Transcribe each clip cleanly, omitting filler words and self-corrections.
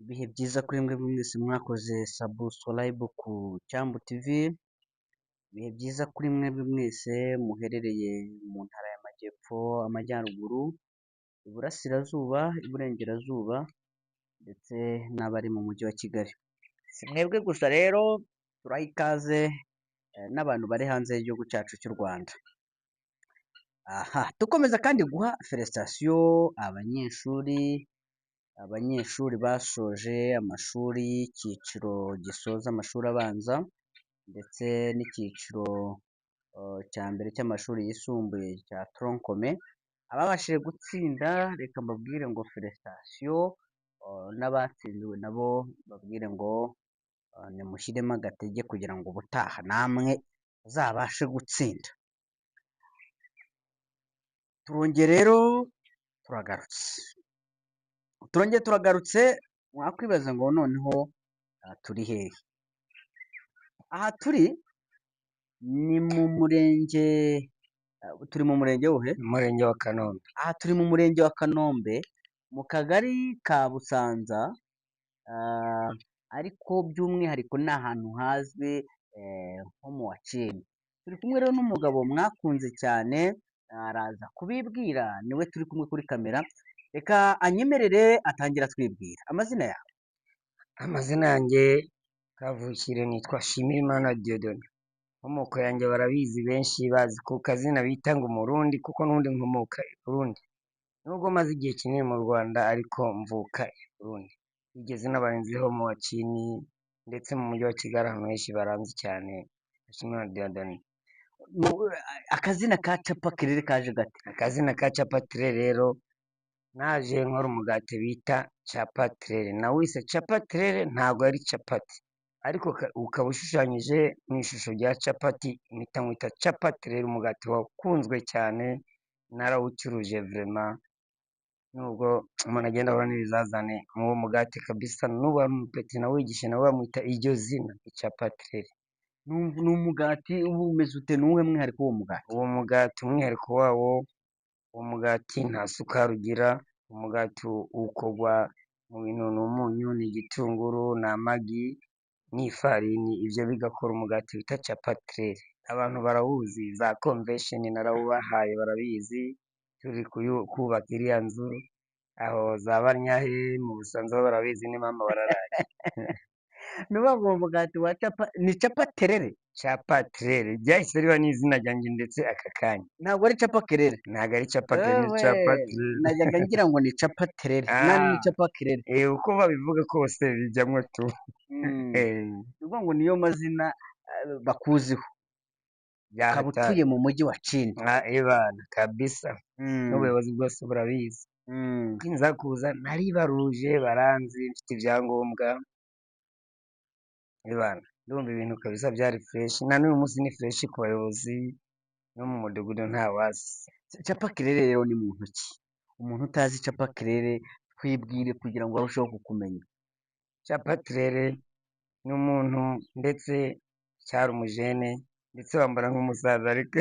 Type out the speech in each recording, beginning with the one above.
Ibihe byiza kuri mwe mwese mwakoze subscribe ku Cyambu TV, ibihe byiza kuri mwebwe mwese muherereye mu ntara y'Amajyepfo, Amajyaruguru, Iburasirazuba, Iburengerazuba ndetse n'abari mu mujyi wa Kigali. Si mwebwe gusa rero, turaha ikaze n'abantu bari hanze y'igihugu cyacu cy'u Rwanda. Aha dukomeza kandi guha félicitations abanyeshuri, abanyeshuri basoje amashuri y'icyiciro gisoza amashuri abanza ndetse n'icyiciro cya mbere cy'amashuri yisumbuye cya tronc commun, ababashije gutsinda reka mbabwire ngo félicitations, n'abatsinzwe nabo mbabwire ngo nimushyiremo agatege kugira ngo ubutaha namwe muzabashe gutsinda. Turongeye rero turagarutse, turongeye turagarutse, mwakwibaza ngo noneho turi hehe? Aha turi ni mu murenge, turi mu murenge wuhe? Umurenge wa Kanombe. Aha turi mu murenge wa Kanombe, mu kagari ka Busanza, ariko by'umwihariko ni ahantu hazwi nko mu Wacini. Turi kumwe rero n'umugabo mwakunze cyane, araza kubibwira, niwe turi kumwe kuri kamera, reka anyemerere atangira atwibwira. Amazina yawe? Amazina yanjye kavukire nitwa Shimirimana Dieudonné. Inkomoko yanjye barabizi, benshi bazi ku kazina bita ngo Umurundi, kuko n'ubundi nkomoka i Burundi. Nubwo maze igihe kinini mu Rwanda, ariko mvuka i Burundi. Iryo zina barinziho mu Wacini ndetse mu mujyi wa Kigali, ahantu henshi baranzi cyane. Shimirimana Dieudonné. Akazina ka Capa Kirere kaje gate? Akazina ka Capatirere rero, naje nkora umugati bita capatirere. Nawise capatirere, ntabwo ari capati, ariko ukaba ushushanyije mu ishusho rya capati, mpita nkwita capatirere. Umugati wakunzwe cyane, narawucuruje vraiment, nubwo umuntu agenda ahura n'ibizazane uwo mugati kabisa. N'ubu hari umupeti nawigishe, nawe bamwita iryo zina, icapatirere. Ni umugati uba umeze ute? Ni uwuhe mwihariko w'uwo mugati? Uwo mugati, umwihariko wawo, uwo mugati nta sukari ugira. Umugati ukorwa mu bintu, ni umunyu, ni igitunguru, ni amagi n'ifarini, ibyo bigakora umugati bita capatirere. Abantu barawuzi, za convention narawubahaye barabizi, turi kubaka iriya nzu aho za Banyahe mu Busanza bo barabizi, ni mama wararaye. Ni ukuvuga ngo uwo mugati wa capa ni capaterere? Capatirere ryahise riba n'izina ryanjye ndetse aka kanya. Ntabwo ari Capa Kerere? Ntabwo ari capatirere, ni Ewe, capatirere. Najyaga ngira ngo ni capaterere nani, ni capakerere. Uko babivuga kose bijyamo tu. Ni ukuvuga ngo niyo mazina bakuziho, ukaba utuye mu mujyi wa Chini. Ah, ebana kabisa, n'ubuyobozi bwose burabizi. Nza kuza naribaruje, baranzi, mfite ibyangombwa. Ebana, ndumva ibintu kabisa byari fresh, na n'uyu munsi ni fresh ku bayobozi no mu mudugudu ntawazi. Capa Kerere rero ni muntu ki? Umuntu utazi Capa Kerere, twibwire kugira ngo arusheho kukumenya. Capatirere ni umuntu ndetse cyari umujene, ndetse wambara nk'umusaza, ariko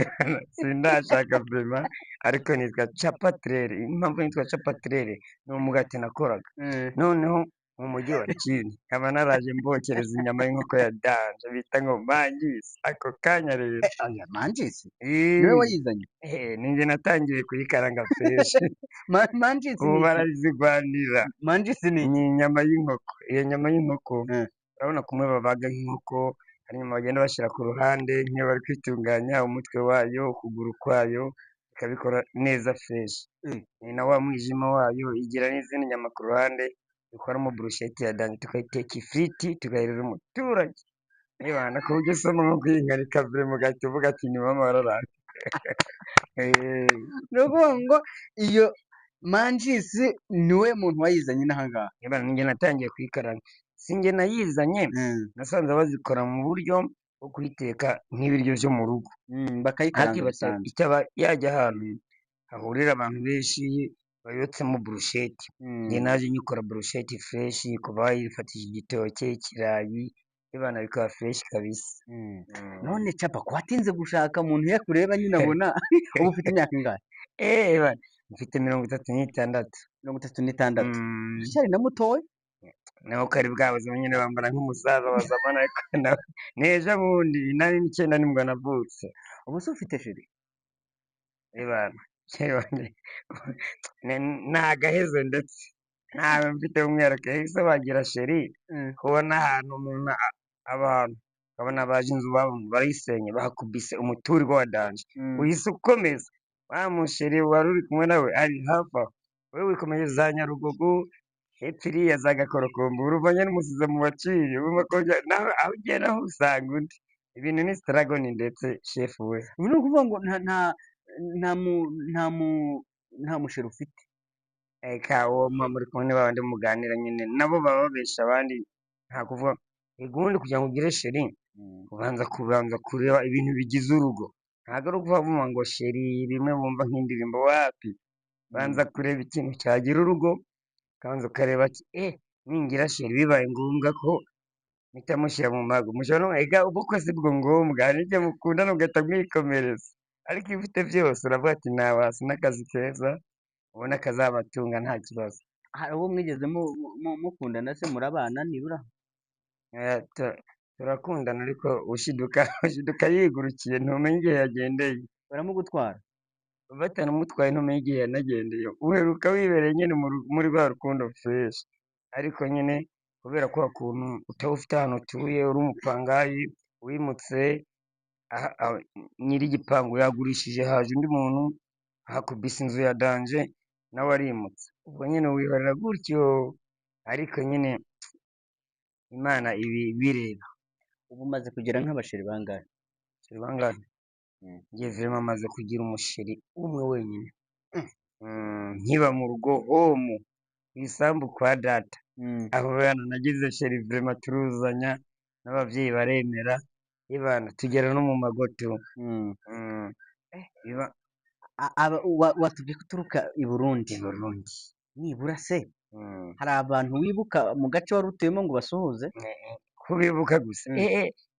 sindashaka vraiment, ariko nitwa Capatirere. Impamvu nitwa Capatirere ni umugati nakoraga, noneho mu mujyi wa Chini nkaba naraje mbokereza inyama y'inkoko ya danger bita ngo mangisi ako kanya rero. Aya manjisi niwe wayizanye? Ninjye natangiye kuyikaranga fresh. Manjisi Ubu ni iki? Barazigwanira. Manjisi ni iki? Ni inyama y'inkoko. Iyo nyama y'inkoko, urabona kumwe babaga nk'inkoko, hanyuma bagenda bashyira ku ruhande nk'iyo bari kwitunganya, umutwe wayo, ukuguru kwayo, ikabikora neza fresh. Ni na wa mwijima wayo, igira n'izindi nyama ku ruhande, dukoramo brochette ya danger, tukayiteka ifiriti, tugahereza umuturage. Ebana, ku buryo usoma nko kuyinkarika vraiment ugahita uvuga ati ni mama wararaye. Ni ukuvuga ngo iyo manjisi niwe muntu wayizanye inaha ngaha? Ebana, ninjye natangiye kuyikaranga. Si njye nayizanye, nasanze bazikora mu buryo bwo kuyiteka nk'ibiryo byo mu rugo. Bakayikaranga Ariko bisanzwe. Itaba yajya ahantu hahurira abantu benshi bayotsemo brochette. Njye naje nyikora brochette fresh, kuva wayifatishije igitoke, ikirayi, ebana bikaba fresh kabisa. None Capa, ko watinze gushaka, umuntu iyo akureba nyine abona uba ufite imyaka ingahe? Ebana, mfite 36. 36. Mm. Uracyari na mutoya. Naho kari bwa buzima nyine bambara nk'umusaza bazamana, ariko nawe n'ejo bundi 89 nibwo navutse. Ubu se ufite chérie? Ebana, chérie wanjye ni agahezo, ndetse ntawe mfite umwihariko. Ese wagira chérie kubona ahantu umuntu abantu ukabona baje inzu babamo barayisenye, bahakubise umuturirwa wa danger, uhise ukomeza wa muchérie wari uri kumwe nawe ari hafi aho, wowe wikomeje za Nyarugogo hepfo iriya za Gakorokombo, urumva nyine umusize mu baciri, urumva ko nawe aho ugera ho usanga undi. Ibintu ni struggle ndetse shefu we. Ubu ni ukuvuga ngo nta nta nta mu nta mu nta muchérie ufite? Eka, uwo muba muri kumwe ni babandi muganira nyine, nabo baba babesha abandi, nta kuvuga. Ubundi kugira ngo ugire chérie ubanza kubanza kureba ibintu bigize urugo, ntabwo ari ukuvuga ngo chérie bimwe bumva nk'indirimbo, wapi. Banza kureba ikintu cyagira urugo, ukabanza ukareba ati ningira chérie bibaye ngombwa ko mpita mushyira mu mago, mushobora no ega ubukwe si bwo ngombwa, hari n'igihe mukundana ugahita mwikomereza, ariko iyo ufite byose uravuga ati nabasi n'akazi keza ubona kazabatunga nta kibazo. Hari uwo mwigeze mukundana se, murabana nibura? Turakundana ariko ushiduka yigurukiye, ntumenya igihe yagendeye. Baramugutwara? Batanamutwaye ntumenya igihe yanagendeye, uheruka wibereye nyine muri rwa rukundo fresh, ariko nyine kubera kwa kuntu utaba ufite ahantu utuye, uri umupangayi wimutse, nyir'igipangu yagurishije, haje undi muntu hakubise inzu ya danger, nawe arimutse, ubwo nyine wihorera gutyo, ariko nyine Imana ibi bireba. Ubu umaze kugira nk'abachérie bangahe? Chérie bangahe? Njye vraiment maze kugira umuchérie umwe wenyine. Nkiba mu rugo home ku isambu kwa data, aho bana nagize chérie vraiment turuzanya n'ababyeyi baremera, ibana tugera no mu magoto. Watubwiye ko uturuka i Burundi? I Burundi. Nibura se hari abantu wibuka mu gace wari utuyemo ngo basuhuze? Kubibuka gusa,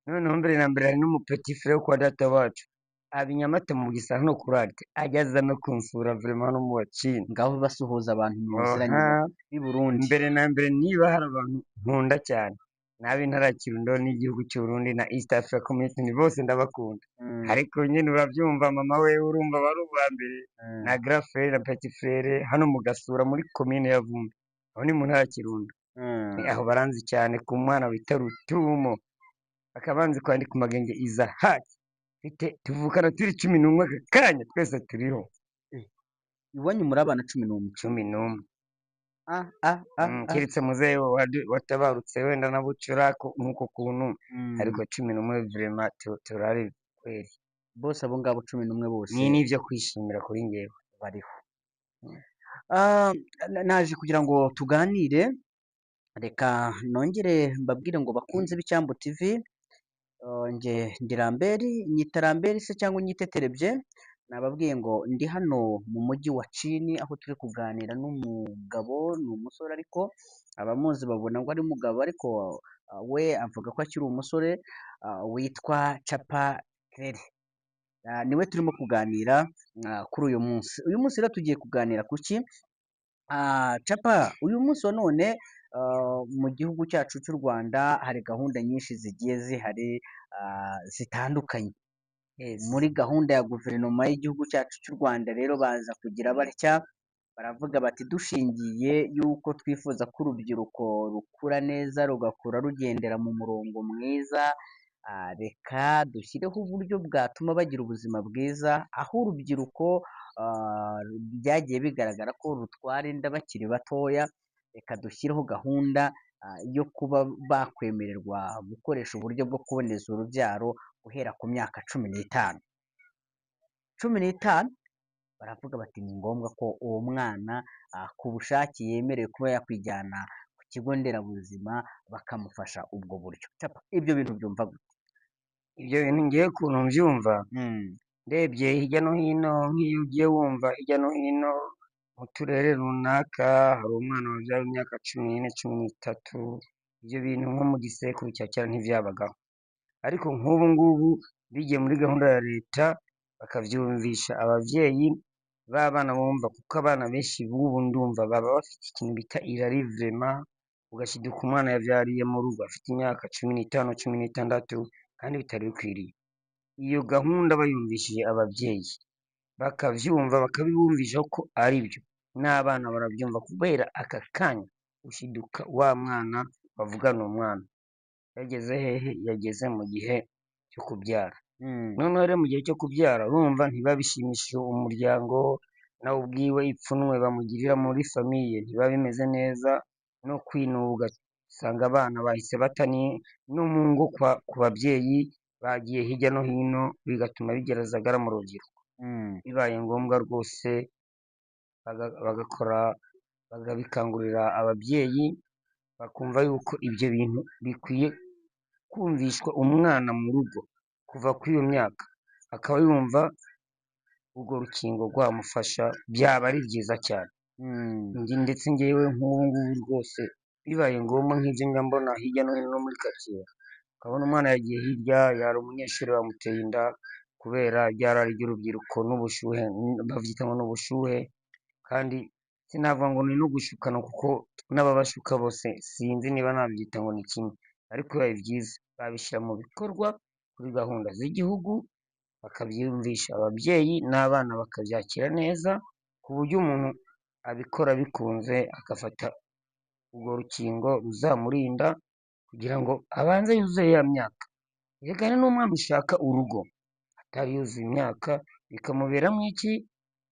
noneho mbere na mbere hari n'umupetit frère wo kwa data wacu aba i Nyamata mu Bugesera no kuri Arte, ajya aza no kunsura vraiment no mu bacini. Ngaho basuhuza abantu muziranye b'i Burundi. Mbere na mbere niba hari abantu nkunda cyane n'ab'intara ya Kirundo n'igihugu cy'u Burundi na East Africa Community, ni bose ndabakunda, ariko nyine urabyumva mama we urumva aba ari uwa mbere, na grand frère na petit frère hano mu Gasura muri komine ya Vumbi, aho ni mu ntara ya Kirundo. Aho baranzi cyane ku mwana wita Rutumo, bakaba banzi kwandika Magenge Izahaki, mfite tuvukana turi 11, aka kanya twese turiho. Iwanyu muri abana 11? 11. Ah, ah, ah, ah. Keretse muzehe watabarutse wenda na bucura nk'uko kuntu, ariko 11 vraiment turari kweri. Bose abo ngabo 11 bose. Ni n'ibyo kwishimira kuri njyewe. Bariho. Naje kugira ngo tuganire, reka nongere mbabwire ngo bakunze b'Icyambu TV, nge ndi Lambert, nyita Lambert se cyangwa unyite Terebye, nababwiye ngo ndi hano mu mujyi wa Cini aho turi kuganira n'umugabo, ni umusore ariko abamuzi babona ngo ari umugabo, ariko we avuga ko akiri umusore, witwa Capa Claire. Niwe turimo kuganira kuri uyu munsi. Uyu munsi rero tugiye kuganira ku ki? Capa, uyu munsi wa none mu gihugu cyacu cy'u Rwanda hari gahunda nyinshi zigiye zihari zitandukanye. Muri gahunda ya guverinoma y'igihugu cyacu cy'u Rwanda rero baza kugira batya, baravuga bati dushingiye yuko twifuza ko urubyiruko rukura neza, rugakura rugendera mu murongo mwiza, reka dushyireho uburyo bwatuma bagira ubuzima bwiza, aho urubyiruko byagiye bigaragara ko rutwara inda bakiri batoya, reka dushyireho gahunda yo kuba bakwemererwa gukoresha uburyo bwo kuboneza urubyaro guhera ku myaka 15. 15 baravuga bati ni ngombwa ko uwo mwana ku bushake yemerewe kuba yakwijyana ku kigo nderabuzima bakamufasha ubwo buryo. Ibyo bintu byumva gute? Ibyo bintu ngiye ukuntu mbyumva, ndebye hirya no hino, nk'iyo ugiye wumva hirya no hino mu turere runaka hari umwana wabyaye imyaka 14, 13, ibyo bintu nko mu gisekuru cya kera ntibyabagaho, ariko nk'ubu ngubu bigiye muri gahunda ya leta bakabyumvisha ababyeyi b'abana bumva, kuko abana benshi b'ubu ndumva baba bafite ikintu bita irari vraiment. Ugashiduka umwana yabyariye mu rugo afite imyaka 15, 16 kandi bitari bikwiriye. Iyo gahunda bayumvishije ababyeyi bakabyumva, bakabibumvisha ko ari byo, n'abana barabyumva kubera aka kanya ushiduka wa mwana bavuga ni umwana yageze hehe? Yageze mu gihe cyo kubyara. Noneho rero mu gihe cyo kubyara urumva ntibabishimishije umuryango, nawe ubwiwe ipfunwe bamugirira muri famille ntibiba bimeze neza, no kwinuba ugasanga abana bahise bata no mu ngo ku babyeyi, bagiye hirya no hino, bigatuma bigerezagara mu rubyiruko. Bibaye ngombwa rwose bagakora bakabikangurira ababyeyi, bakumva yuko ibyo bintu bikwiye kumvishwa umwana mu rugo kuva kuri iyo myaka, akaba yumva urwo rukingo rwamufasha, byaba ari byiza cyane. Ndetse ngewe nk'ubu ngubu rwose bibaye ngombwa nk'ibyo njya mbona hirya no hino muri karitsiye, ukabona umwana yagiye hirya, yari umunyeshuri bamuteye inda kubera rya rari ry'urubyiruko n'ubushyuhe, babyita ngo ni ubushyuhe, kandi sinavuga ngo ni no gushukana kuko n'ababashuka bose sinzi niba nabyita ngo ni kimwe, ariko bibaye byiza babishyira mu bikorwa kuri gahunda z'igihugu, bakabyumvisha ababyeyi n'abana bakabyakira neza, ku buryo umuntu abikora bikunze agafata urwo rukingo ruzamurinda kugira ngo abanze yuzuze ya myaka. Erega hari n'umwana ushaka urugo atari yuzuye imyaka, bikamuberamo iki?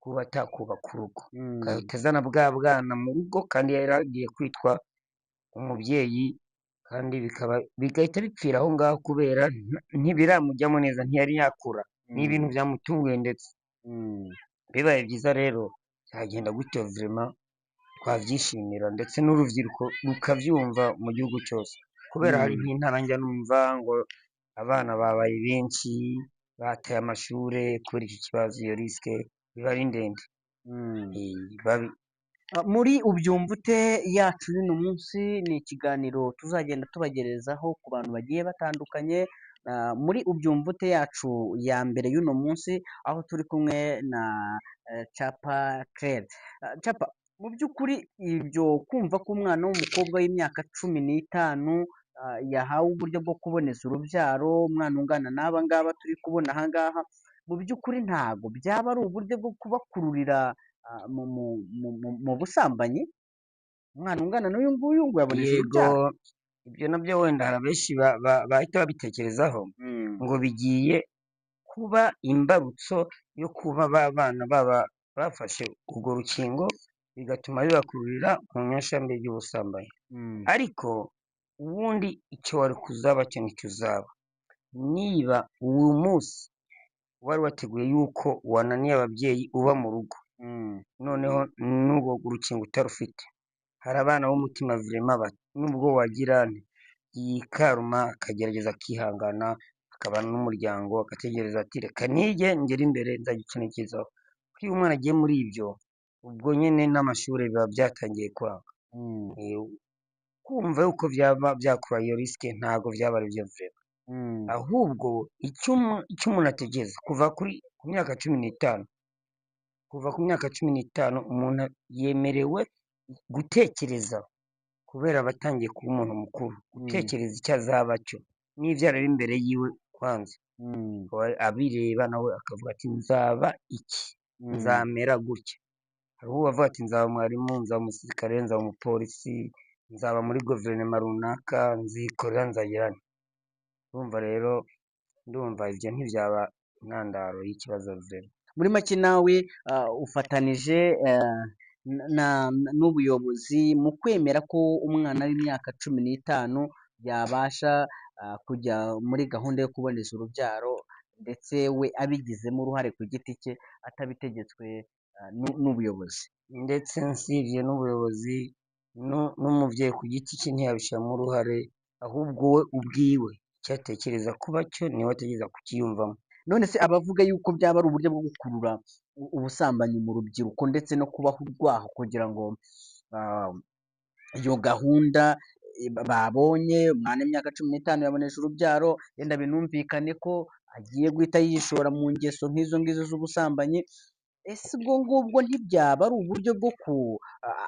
Kuba atakubaka urugo, agahita azana bwa bwana mu rugo kandi yari agiye kwitwa umubyeyi, kandi bigahita bipfira aho ngaho kubera ntibiramujyamo neza, ntiyari yakura, ni ibintu byamutunguye ndetse. Bibaye byiza rero byagenda gutyo vraiment twabyishimira, ndetse n'urubyiruko rukabyumva mu gihugu cyose, kubera hari nk'intara njya numva ngo abana babaye benshi bataye amashuri kubera iki kibazo, iyo risque iba ari ndende. Muri Ubyumva Ute yacu y'uno munsi ni ikiganiro tuzagenda tubagerezaho ku bantu bagiye batandukanye, muri Ubyumva Ute yacu ya mbere y'uno munsi, aho turi kumwe na Capa Claire. Capa, mu by'ukuri ibyo kumva ko umwana w'umukobwa w'imyaka 15 yahawe uburyo bwo kuboneza urubyaro, umwana ungana n'aba ngaba turi kubona aha ngaha, mu by'ukuri ntabwo byaba ari uburyo bwo kubakururira mu busambanyi? Umwana ungana n'uyu nguyu ngo yaboneje urubyaro. Yego, ibyo nabyo wenda hari abenshi bahita babitekerezaho ngo bigiye kuba imbarutso yo kuba ba bana baba bafashe urwo rukingo, bigatuma bibakururira mu nyashambi y'ubusambanyi. Ariko ubundi icyo wari kuzaba cyo nicyo uzaba. Niba uwo munsi wari wateguye yuko wananiye ababyeyi uba mu rugo, noneho n'urwo rukingo utarufite, hari abana b'umutima vraiment nubwo wagira yikaruma akagerageza akihangana, akabana n'umuryango, agategereza ati reka nige ngere imbere nzajya ikintu kizaho. Kuko iyo umwana agiye muri ibyo, ubwo nyine n'amashuri biba byatangiye kwanga. Kumva yuko byaba byakura iyo risque ntabwo byaba ari byo vraiment. Ahubwo icyo umuntu ategereza kuva ku myaka 15, kuva ku myaka 15 umuntu yemerewe gutekereza, kubera aba atangiye kuba umuntu mukuru, gutekereza icyo azaba cyo n'ibyo areba imbere yiwe kwanza, abireba nawe akavuga ati nzaba iki, nzamera gutya. Hari uwo avuga ati nzaba mwarimu, nzaba umusirikare, nzaba umupolisi, nzaba muri guverinoma runaka, nzikorera, nzagira nte. Urumva rero, ndumva ibyo ntibyaba intandaro y'ikibazo vraiment. Muri make nawe ufatanije n'ubuyobozi mu kwemera ko umwana w'imyaka 15 yabasha kujya muri gahunda yo kuboneza urubyaro, ndetse we abigizemo uruhare ku giti cye atabitegetswe n'ubuyobozi. Ndetse nsibye n'ubuyobozi, n'umubyeyi ku giti cye ntiyabishyiramo uruhare, ahubwo we ubwiwe icyo atekereza kuba cyo niwe ategereza kukiyumvamo. None se abavuga yuko byaba ari uburyo bwo gukurura ubusambanyi mu rubyiruko ndetse no kubaha urwaho kugira ngo iyo gahunda babonye umwana w'imyaka 15 yaboneje urubyaro, yenda binumvikane ko agiye guhita yishora mu ngeso nk'izo ngizo z'ubusambanyi, ese ubwo ngubwo ntibyaba ari uburyo bwo ku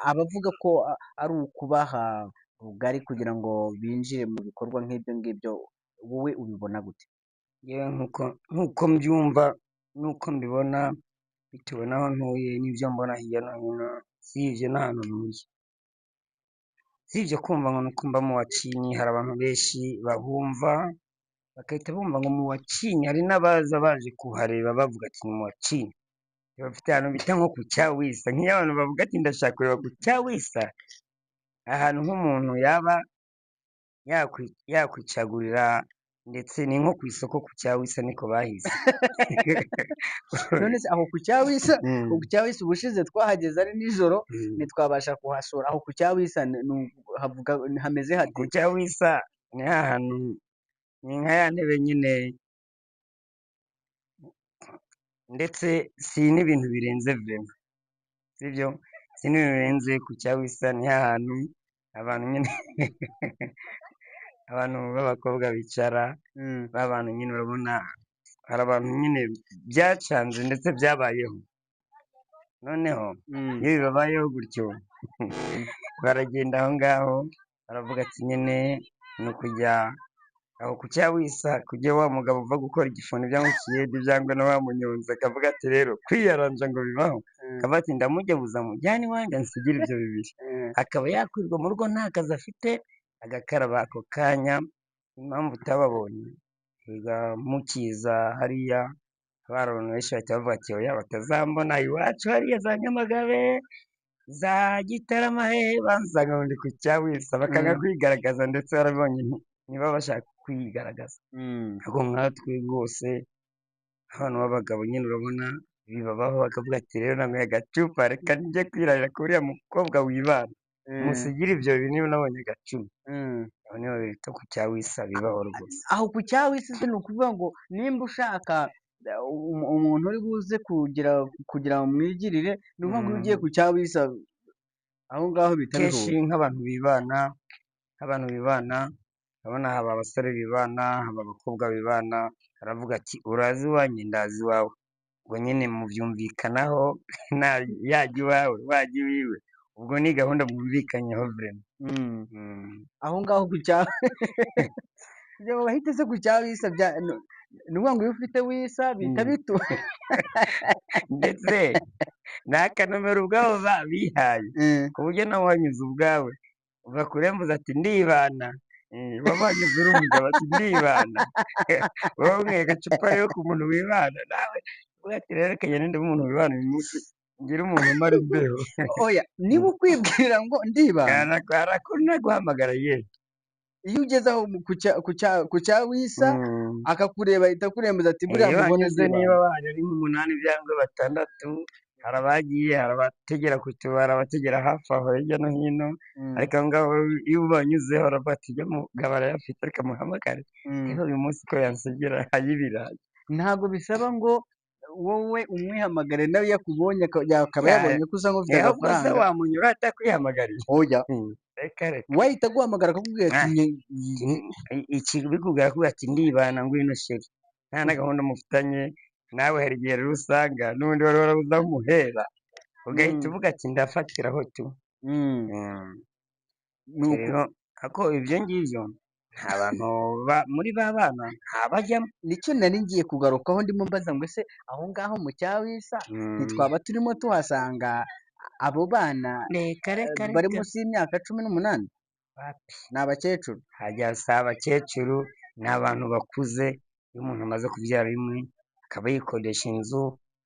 abavuga ko ari ukubaha bugari kugira ngo binjire mu bikorwa nk'ibyo ngibyo, wowe ubibona gute? Yewe, nk'uko mbyumva n'uko mbibona, bitewe n'aho ntuye n'ibyo mbona hirya no hino, usibye n'ahantu ntuye, usibye kumva ngo nuko mba mu Wacinyi, hari abantu benshi bahumva bagahita bumva ngo mu Wacinyi, hari n'abaza baje kuhareba bavuga ati ni mu Wacinyi, bafite ahantu bita nko ku Cyawisa. Nk'iyo abantu bavuga ati ndashaka kureba ku Cyawisa, ahantu nk'umuntu yaba yakwicagurira, ndetse ni nko ku isoko ku Cyawisa niko bahise. None se aho ku Cyawisa, ku Cyawisa ubushize twahageze ari nijoro, ntitwabasha kuhasura. Aho ku Cyawisa havuga hameze hate? Ku Cyawisa ni hantu, ni nka ya ntebe nyine, ndetse si n'ibintu birenze vraiment, sibyo, si n'ibintu birenze. Ku Cyawisa ni hantu abantu nyine, abantu b'abakobwa bicara, b'abantu nyine urabona hari abantu nyine byacanze ndetse byabayeho, noneho iyo bibabayeho gutyo baragenda aho ngaho baravuga ati nyine ni ukujya aho ku Cyawisa, kujya wa mugabo uva gukora igifundi cyangwa ikiyede cyangwa na wa munyonzi, akavuga ati rero kwiyaranja ngo bibaho, akavuga ati ndamugebuza mujyane iwanjye ansigire ibyo bibiri, akaba yakwirwa mu rugo nta kazi afite, agakaraba ako kanya. Impamvu utababonye mukiza hariya, hari abantu benshi bahita bavuga ati oya batazambona iwacu hariya za Nyamagabe za Gitarama hehe, bansanga ngo ndi ku Cyawisa, bakanga kwigaragaza, ndetse barabibonye niba bashaka kwigaragaza. Ariko nkatwe rwose abantu b'abagabo nyine urabona bibabaho, bakavuga ati rero nanyweye agacupa, reka njye kwirarira kuri uriya mukobwa wibana, musigire ibyo bintu niba nabonye agacumi. Aho niho bita ku Cyawisa, bibaho rwose. Aho ku Cyawisa ni ukuvuga ngo nimba ushaka umuntu uri buze kugira ngo mwigirire, ni ukuvuga ngo iyo ugiye ku Cyawisa aho ngaho bita kenshi nk'abantu bibana, nk'abantu bibana, urabona haba abasore bibana, haba abakobwa bibana, aravuga ati urazi iwanjye ndazi iwawe, ubwo nyine mubyumvikanaho, yajya iwawe wajya iwiwe, ubwo ni gahunda mwumvikanyeho vraiment. Aho ngaho ku Cyawisa kugira ngo bahite se ku Cyawisa, ni ukuvuga ngo iyo ufite wisa bihita bitura. Ndetse ni akanomero ubwabo bihaye, ku buryo nawe wanyuze ubwawe ugakurembuza ati ndibana, wabanyuze uri umugabo ati ndibana, wowe unyweye agacupa rero ku muntu wibana nawe uvuga ati rero reka ngende ndebe umuntu wibana uyu munsi, ngire umuntu umara imbeho. Oya, niba ukwibwira ngo ndibana, arakunda guhamagara ye. Iyo ugeze aho ku Cyawisa akakureba ahita akurembuza ati buriya mubone ndibana. Niba baje ari nk'umunani cyangwa batandatu, hari abagiye, hari abategera ku tubari, abategera hafi aho hirya no hino, ariko aho ngaho iyo ubanyuzeho baravuga ati ujya mugabo arayafite reka muhamagare, rero uyu munsi ko yansigira ay'ibirayi. Ntabwo bisaba ngo wowe umwihamagare, nawe iyo akubonye akaba yabonye ko usa nk'ufite agafaranga. Wamunyura atakwihamagariye? Oya. Reka reka. Wahita aguhamagara akakubwira ati ikibikubwira akubwira ati ndibana ngwino sheri, nta na gahunda mufitanye nawe. Hari igihe rero usanga n'ubundi wari warabuze aho umuhera, ugahita uvuga ati ndafatiraho tu. Rero ako ibyo ngibyo nta bantu muri ba bana ntabajyamo. Nicyo nari ngiye kugarukaho, ndimo mbaza ngo ese aho ngaho mu Cyawisa ntitwaba turimo tuhasanga abo bana bari munsi y'imyaka 18? Ni abakecuru. Hajya si abakecuru, ni abantu bakuze. Iyo umuntu amaze kubyara rimwe akaba yikodesha inzu,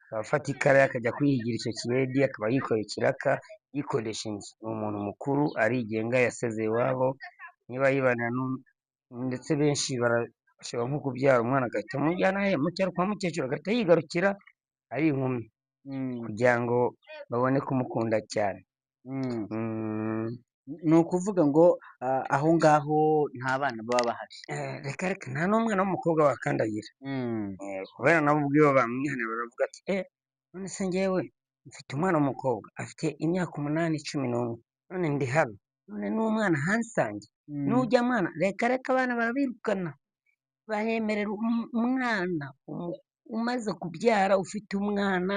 akaba afata ikara akajya kwihigira icyo kiyedi, akaba yikorera ikiraka, yikodesha inzu, ni umuntu mukuru arigenga, yasezeye iwabo, niba yibanira ndetse benshi barashobora nko kubyara umwana agahita amujyana he mu cyaro kwa mukecuru, agahita yigarukira ari inkumi kugira ngo babone kumukunda cyane. Ni ukuvuga ngo aho ngaho nta bana baba bahari? Reka reka, nta n'umwana w'umukobwa wakandagira, kubera nabo ubwibo bamwihanira, baravuga ati none se njyewe mfite umwana w'umukobwa afite imyaka 8, 11, none ndi hano, none n'umwana hansange n'ujya mwana, reka reka, abana barabirukana. Bahemerera umwana umaze kubyara ufite umwana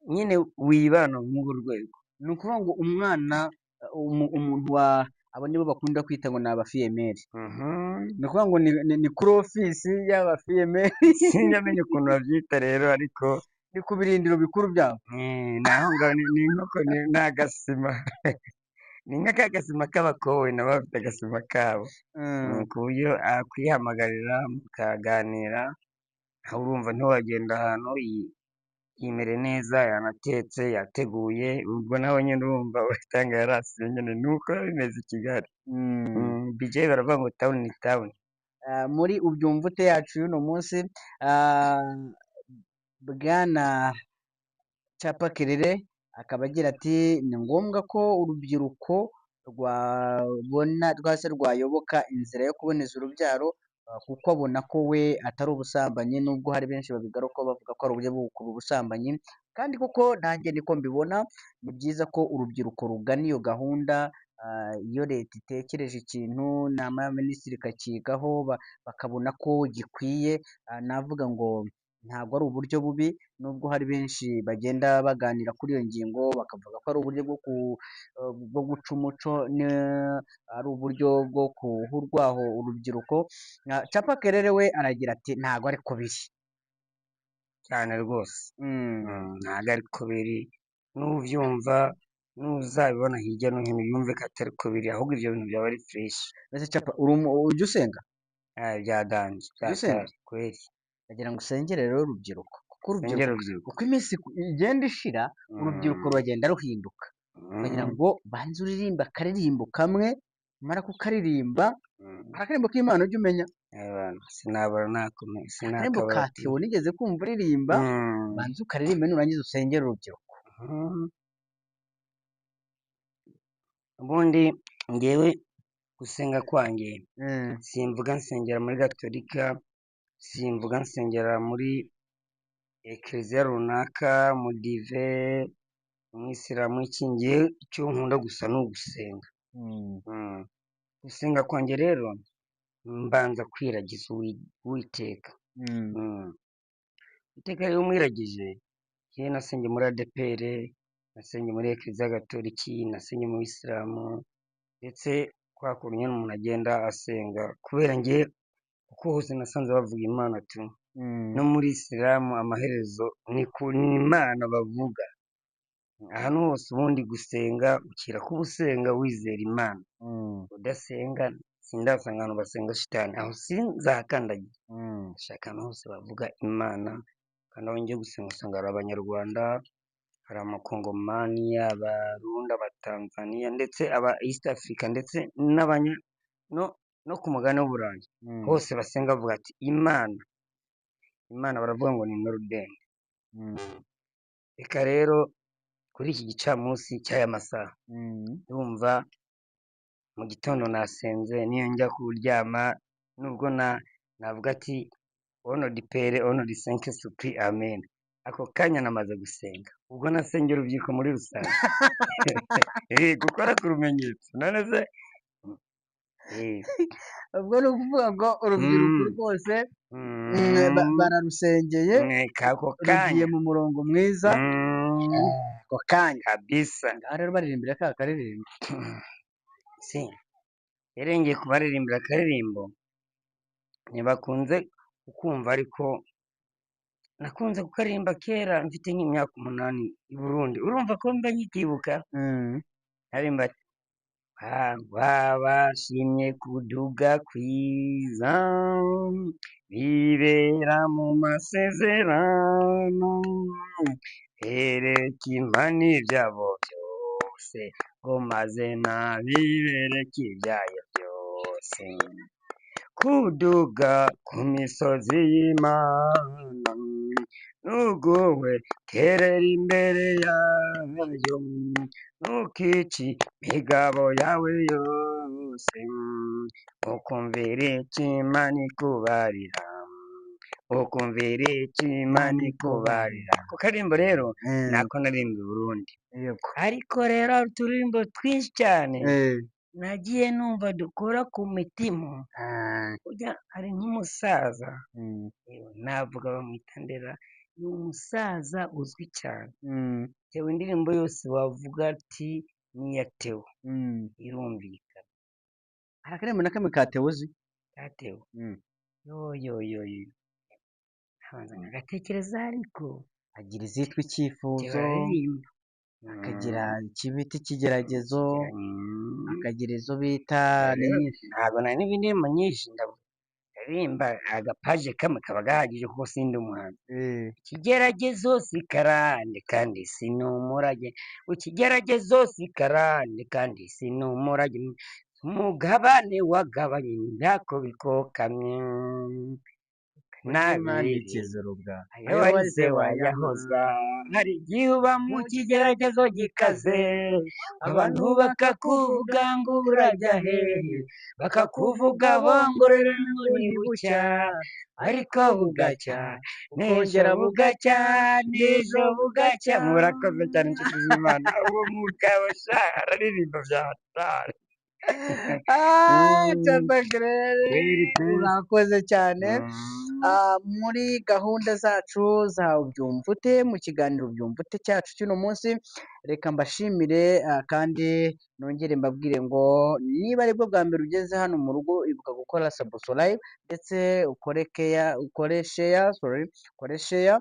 nyine wibana muri urwo rwego. Ni ukuvuga ngo umwana umuntu Abo nibo bakunda kwita ngo ni abafiyemeri. Mhm. Ni ukuvuga ngo ni kuri ofisi y'abafiyemeri. Sinjya menya ukuntu babyita rero, ariko ni ku birindiro bikuru byabo. Ni aho ngaho, ni inkoko, ni agasima, ni nka gasima k'abakoboyi, nabo bafite agasima kabo. Ku buryo akwihamagarira mukaganira, aho urumva ntiwagenda ahantu yimere neza, yanatetse, yateguye, ubwo nawe nyine urumva uratanga yarasiye nyine, ni uko biba bimeze i Kigali. BJ baravuga ngo town ni town. Muri ubyumva ute yacu y'uno munsi, bwana Capa Kerere akaba agira ati ni ngombwa ko urubyiruko rwabona rwase rwayoboka inzira yo kuboneza urubyaro, kuko abona ko we atari ubusambanyi, nubwo hari benshi babigarukaho bavuga ko ari uburyo bwo gukuba ubusambanyi, kandi koko nanjye niko mbibona. Ni byiza ko urubyiruko rugana iyo gahunda. Iyo leta itekereje ikintu, inama y'abaminisitiri ikakigaho, bakabona ko gikwiye, navuga ngo ntabwo ari uburyo bubi, nubwo hari benshi bagenda baganira kuri iyo ngingo bakavuga ko ari uburyo bwo guca umuco, ari uburyo bwo guha urwaho urubyiruko. Capa Kerere we aragira ati ntabwo ariko biri. Cyane rwose. Ntabwo ariko biri, n'ubyumva n'uzabibona hirya no hino yumve ko atari ko biri, ahubwo ibyo bintu byaba ari fresh. Ese Capa, ujya usenga? Bya danger, Ujya usenga? byatari kweli. Ndagira ngo usengere rero urubyiruko, kuko Sengera urubyiruko urubyiruko. uko iminsi igenda ishira, urubyiruko ruragenda ruhinduka. Ukagira ngo banze uririmbe akaririmbo kamwe, numara kukaririmba, hari akaririmbo k'Imana ujya umenya? Abantu sinabura nakome Akaririmbo sinakabura ka tu. Theo nigeze kumva uririmba, banze ukaririmbe nurangiza usengere urubyiruko. Ubundi ngewe gusenga kwanjye, simvuga nsengera muri gatolika, simvuga nsengera muri ekleziya runaka, mudive, umwisilamu, iki, ngewe icyo nkunda gusa ni ugusenga. Gusenga kwanjye rero mbanza kwiragiza Uwiteka. Iteka rero umwiragije, njyewe nasengeye muri ADEPR, nasengeye muri ekleziya gatoliki, nasengeye mu bisilamu, ndetse kwa kuntu nyine umuntu agenda asenga, kubera njye kuko hose nasanze bavuga Imana tu. No muri isilamu amaherezo ni ku Imana bavuga. Ahantu hose ubundi gusenga ukira kuba usenga wizera Imana. Udasenga sindasanga ahantu basenga shitani, aho sinzahakandagira. Ndashaka ahantu hose bavuga Imana, kandi aho ngiye gusenga usanga hari abanyarwanda, hari amakongomani, abarundi, abatanzaniya, ndetse aba East Africa, ndetse n'abanya no ku mugabane w'Uburayi. Hose basenga bavuga ati Imana, Imana baravuga ngo ni Norudeni. Reka rero kuri iki gicamunsi cy'aya masaha, ndumva mu gitondo nasenze, niyo njya kuryama nubwo navuga ati ono di pere ono di senke supri amen, ako kanya namaze gusenga, ubwo nasengera urubyiruko muri rusange. Gukora ku rumenyetso none se. Ubwo ni ukuvuga ngo urubyiruko rwose bararusengeye, kako rugiye kanya mu murongo mwiza ako kanya kabisa. Ngaho rero baririmbira ka karirimbo. Si rero ngiye kubaririmbira akaririmbo ntibakunze kukumva, ariko nakunze kukaririmba kera mfite nk'imyaka 8 i Burundi, urumva ko mba nkikibuka. Aririmba babashimye kuduga kwiza, bibera mu masezerano, bereka Imana ibyabo byose, ngo maze nabibereke ibyayo byose. Kuduga ku misozi y'Imana, nuguwe terera imbere yayo, nukici imigabo yawe yose, ukumvira icyo Imana ikubarira, ukumvira icyo Imana ikubarira. Ako karirimbo rero nako naririmba i Burundi. Yego. Ariko rero hari uturirimbo twinshi cyane nagiye numva dukora ku mitima. Ujya hari nk'umusaza, navuga bamwita Ndera, ni umusaza uzwi cyane. Tewe indirimbo yose wavuga ati ni iya Theo, irumvikana. Hari akaririmbo na kamwe ka Theo uzi? Katewe. Mm. Yo yo yo yo, nkabanza nkagatekereza ariko Agira izitwa Theo Icyifuzo, araririmba. akagira ikibita Ikigeragezo, akagira izo bita, ni Rero nyinshi. Ntabwo nari n'indirimbo nyinshi, ndaririmba agapaje kamwe kaba gahagije kuko sindi umuhanzi. Ikigeragezo si karande kandi si n'umurage, ikigeragezo si karande kandi si n'umurage, umugabane wagabanye ntako bikokamye. Burya Imana Nabiri ikiza urubwa, ayo ayo warize warize wayahoza. Hari igihe uba mu kigeragezo gikaze, abantu bakakuvuga ngo urajya hehe, bakakuvuga bongorera ngo ni bucya, ariko bugacya, n'ejo ukongera bugacya, n'ejo bugacya. Murakoze cyane inshuti z'Imana, uwo mugabo sha araririmba bya hatari. Ah, Chapaclere, Kweri pe. urakoze cyane. Muri gahunda zacu za Ubyumva Ute, mu kiganiro Ubyumva Ute cyacu cy'uno munsi, reka mbashimire, kandi nongere mbabwire ngo niba aribwo bwa mbere ugeze hano mu rugo, ibuka gukora subscribe ndetse ukore care, ukore share, sorry, ukore share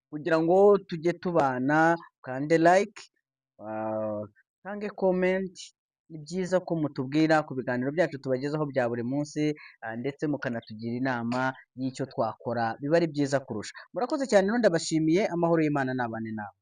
kugira ngo tujye tubana, ukande like, utange comment. Ni byiza ko mutubwira ku biganiro byacu tubagezaho bya buri munsi, ndetse mukanatugira inama y'icyo twakora, biba ari byiza kurusha. Murakoze cyane rero, ndabashimiye, amahoro y'Imana nabane namwe.